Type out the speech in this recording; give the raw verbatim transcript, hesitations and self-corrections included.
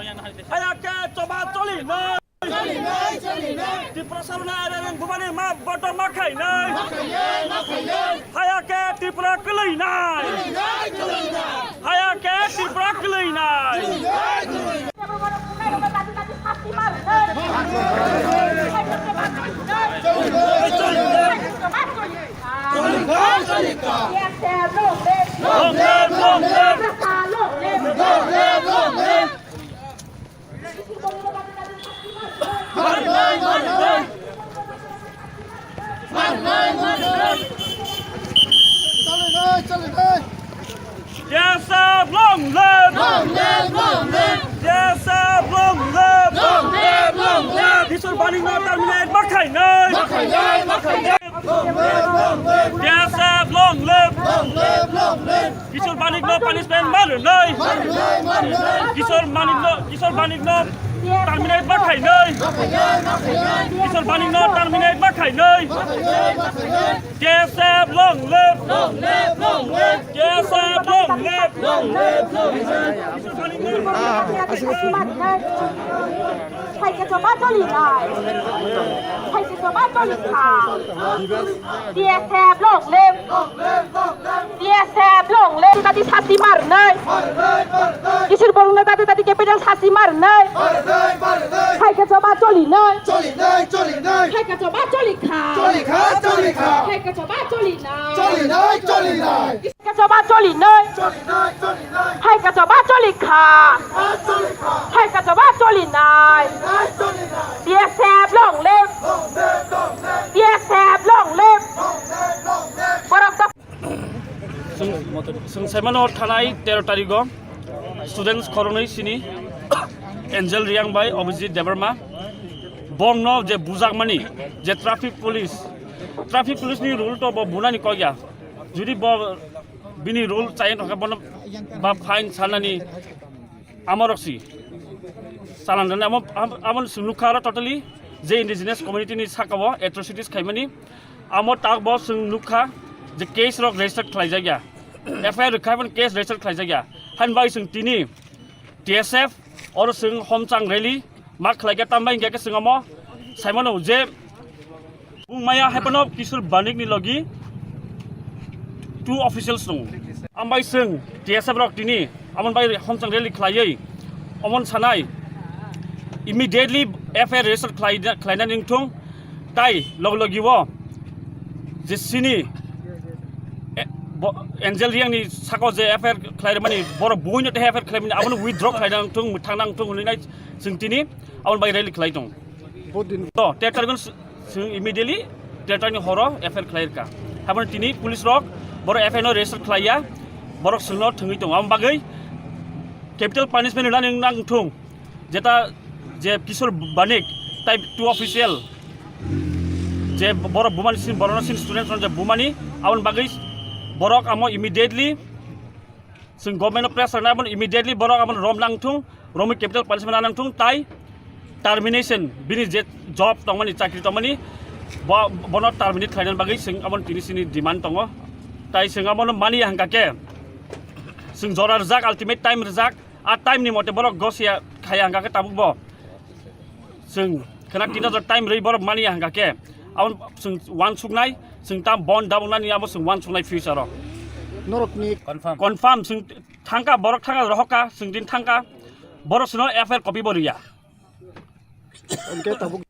Haya khe choba choli nai. Tiprasa runa R R N bumani ma boto ma khai nai. Haya khe Tripura kwlwi nai. Haya khe Tripura kwlwi nai. Long live, long live. T S F long live! Long live, long live! T S F long live! Long live, long live! Kishore Banik no terminate ma khai nai! Ma khai nai, ma khai nai! Long live, long live! T S F long live! Long live, long live! Kishore Banik no punishment ma rw nai! Ma rw nai, ma rw nai! Kishore Banik no, Kishore Banik no terminate ma khai nai! Ma khai nai, ma khai nai! Kishore Banik no terminate ma khai nai! Ma khai nai, ma khai nai! T S F long live! Long live, long live! T S F long live! Long live, long live! Hai ke choba choli nai. Hai ke choba choli kha. T S F long live! T S F long live! Tadi sasi mar nai. Kisir borung na tadi tadi capital sasi mar nai. Hai ke choba choli nai. Choli nai, choli nai. Hai ke choba choli kha. Choli kha, choli kha. Hai ke choba choli nai. Choli nai, choli nai. Hai ke choba choli nai. Choli nai, choli nai. Hai ke choba choli kha. Choli nai, choli kha. Hai ke choba choli nai. Choli nai, choli nai. T S F long live. Long live, long live. T S F long live. Long live, long live. Borok Chwng, chwng saimano thanai tero tarigo students khoroknwi sini Angel Riang bai Abhijit Debbarma bongno je bujakmani je traffic police, traffic police ni rule to bo bunani kokya. Jodi bo bini rule chayan thokhe bono ba fine sanani amorok si. Chalan rani amo, am-, amon swnglukha aro totally je indigenous community ni saka o atrocities khaimani. Amo tak bo chwng nukha je case rok register khlaijakya, F I R rwkha phano case register khlaijakya. Hain bai chwng tini T S F oro chwng homchang rally ma khlaikha, tambai hinkhe chwng omo saimano je bung maya hai phano Kishore Banik ni logi two officials tongo. Ambai chwng T S F rok tini amon bai homchang rally khlaiwi omon sanai immediately F I R register khlai, khlaina ningthung. Tai log logi o je sini, e, bo, Angel Riang ni sako je F I R khlai mani borok buino te F I R khlai mani abono withdraw khlaina nangthung, mwthang nangthung hwnwi nai chwng tini aboni bai rally khlai tong. Bodin. To, ter tarikh chwng immediately ter tarikh ni horo F I R khlai rwkha. Haboni tini police rok borok F I R no register khlaiya, borok chwngno thwngwi tongo. Aboni bagwi capital punishment rwna nangthung. Jeta je Kishore Banik type two official je borok bumani sin, borokno sin student je bumani aboni bagwi borok amo immediately chwng government no pressure nai, aboni immediately borok aboni rom nangthung, romwi capital punishment nangthung, tai termination bini je job tongmani, chakri tongmani bo, bono terminate khlaina bagwi chwng aboni tini sini demand tongo. Tai chwng abono mani hangka khe chwng jora rwjak, ultimate time rwjak. A time ni mote borok gosiya khaya hangka khe tabuk bo chwng khwna tin hajar time rwi borok mani hangka khe abon chwng uansuknai, chwng tam bon daboknani abo chwng uansuknai future o. Norok ni confirm. Confirm chwng thangka, borok thangka, rohokka chwng din thangka, borok chwngno F I R copy bo rwya. Hingke tabuk.